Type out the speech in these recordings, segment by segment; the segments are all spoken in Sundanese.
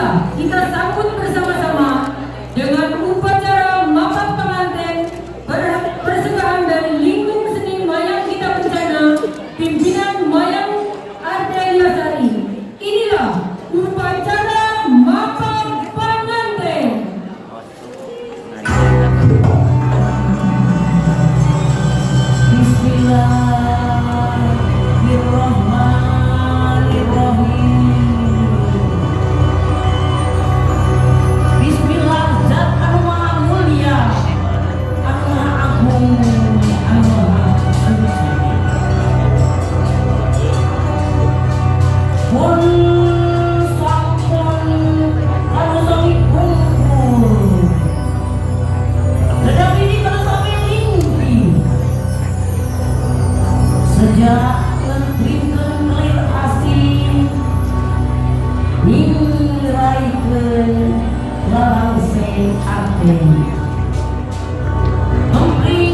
Marilah kita sambut bersama-sama dengan upacara Mapag Penganten persembahan dari Lingkung Seni Mayang Gita Kencana, pimpinan Mayang Ardelia Sari. Inilah upacara Mapag Penganten. Bismillahirrahmanirrahim. Bismillah, zat anu maha mulia, anu maha agung, anu maha suci. Pun sampun anu sami kumpul. Sedang ini pada sami linggih. Sejak ngentringkeun kelir asih, ninggraikeun lalangse ate. Empring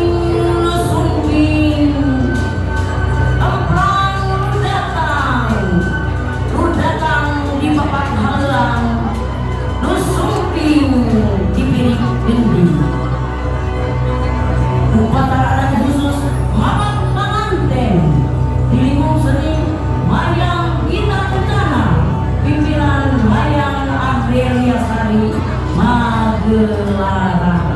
nu sumping, emplang nu datang di papat halang, nu sumping di pirik gending. Upacara adat khusus Mapag Panganten di Lingkung Seni Mayang Gita Kencana, pimpinan Mayang Ardelia Sari, Magelaran.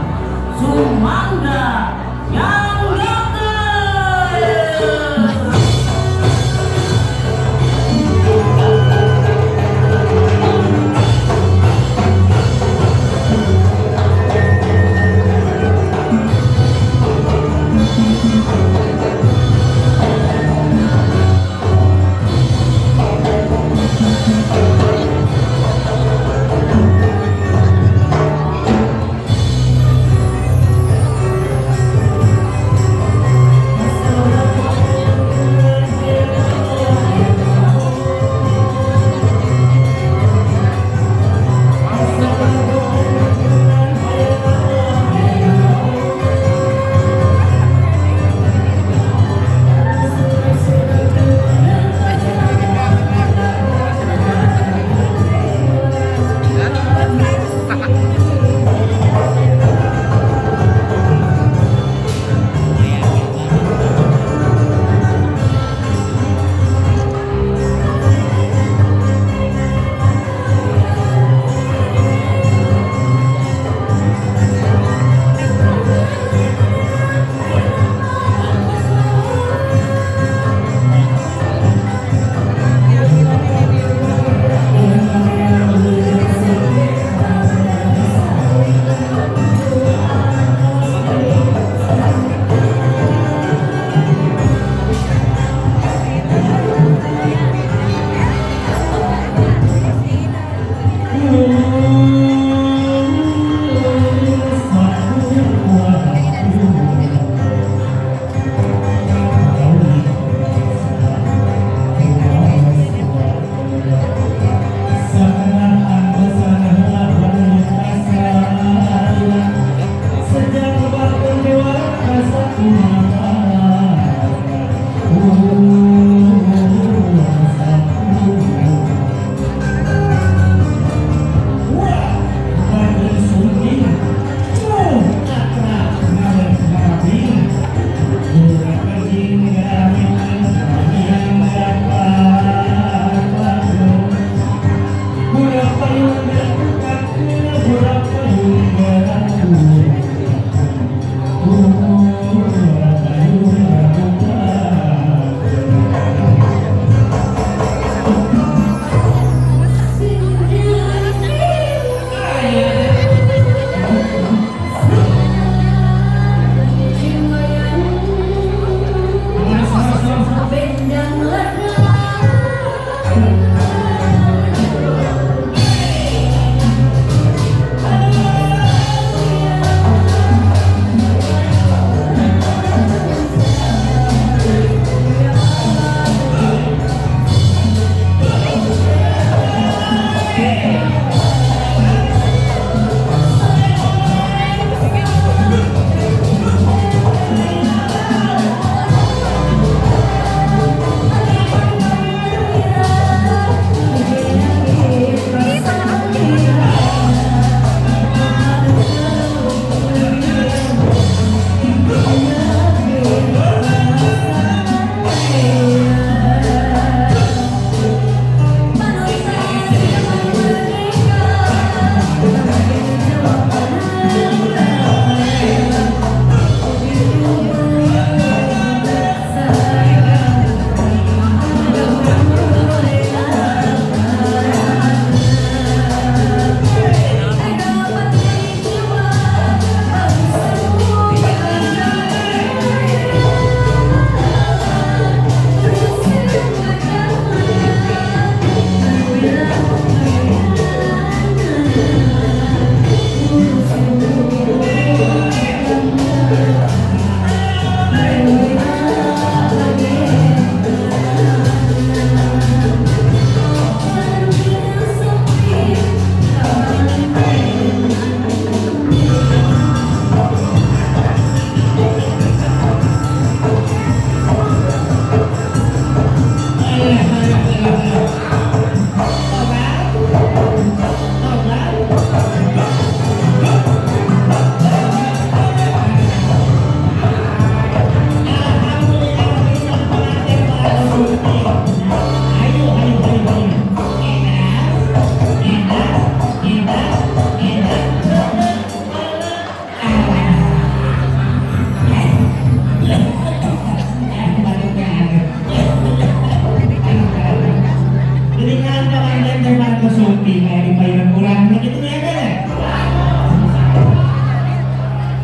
Panganten teh warga sumping aya di payunan urang nu kitu nya kan ya?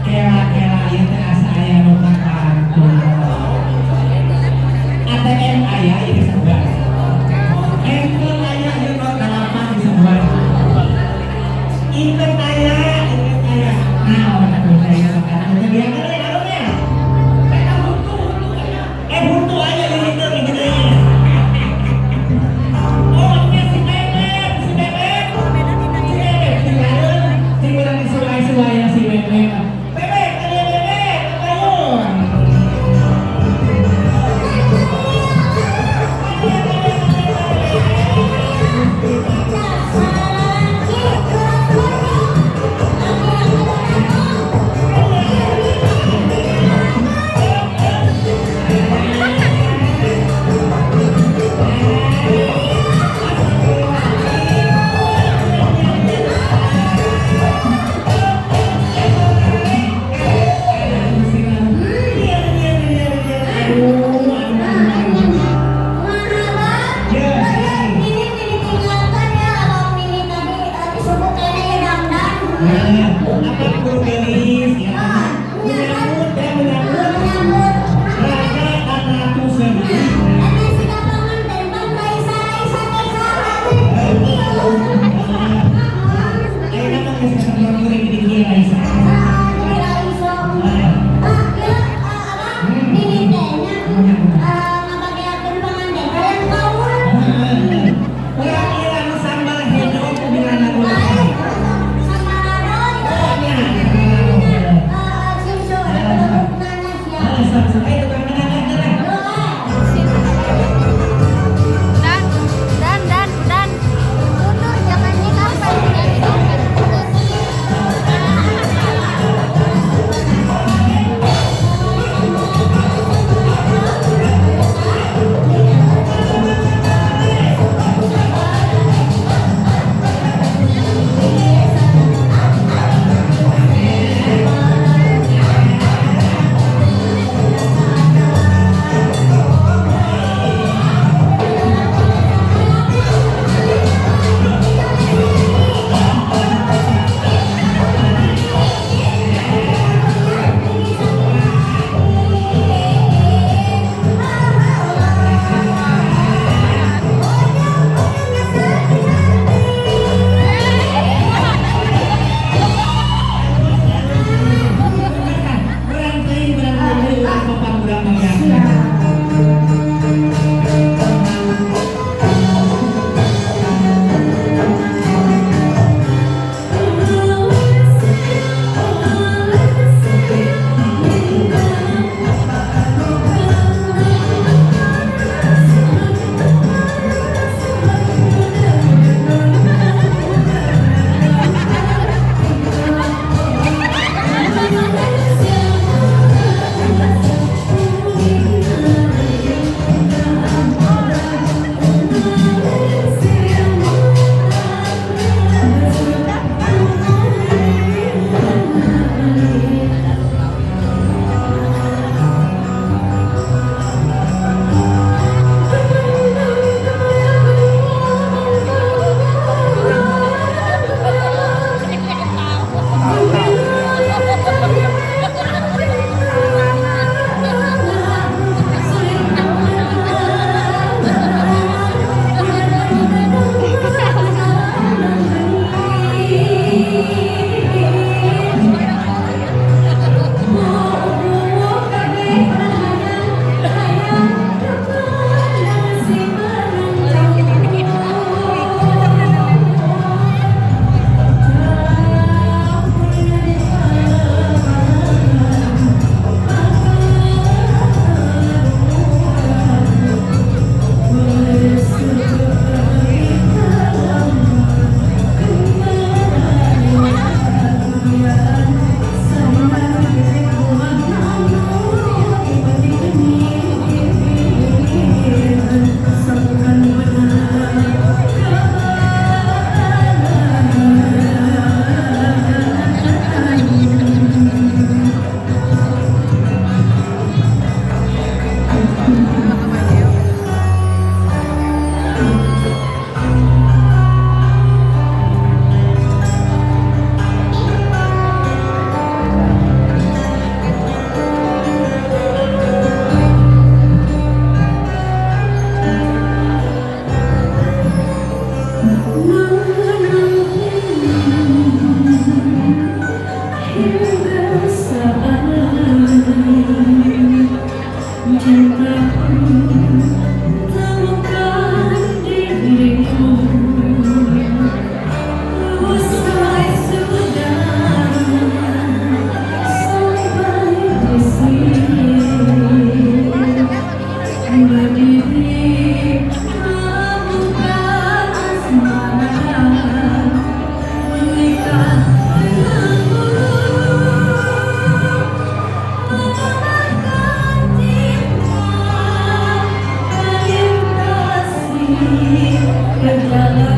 Kela kela ieu teh asa aya nu kakantu. ATM aya ieu di sebuah. Handphone aya ieu nu 8 di sebuah. Iket aya, iket aya. Naon atuh teh ieu makanan teh biasa we naonnya? Eta huntu huntu aya. Eh, huntu aya di situ gitu deui. Oh, ini si Bebek, si Bebek. Si Bebek, si Karun, si urang disuai-suai si Bebek. Bebek, ada Bebek, payun. Iya, iya, iya, iya. Aduh, aduh, aduh, aduh. Ya, Ini ditinggalkan ya, abang Mimi tadi disebutkannya ya dandan. Nah, apa kudu geulis ya? Menyambut ya, menyambut. Menyambut. Raja dan ratu sendiri. Ini si pengantin bang Raisa Raisa Raisa. Ayo mah geus kasebut kuring di dieu Raisa. Jadi Raisa. Ah, ya, abang Mimi tehnya ngabagiakeun pengantin kalian kaul. Urang ieu anu sambal hejo kubilana. Lain sama Rado. Oh, nya. Simsur.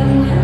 Yang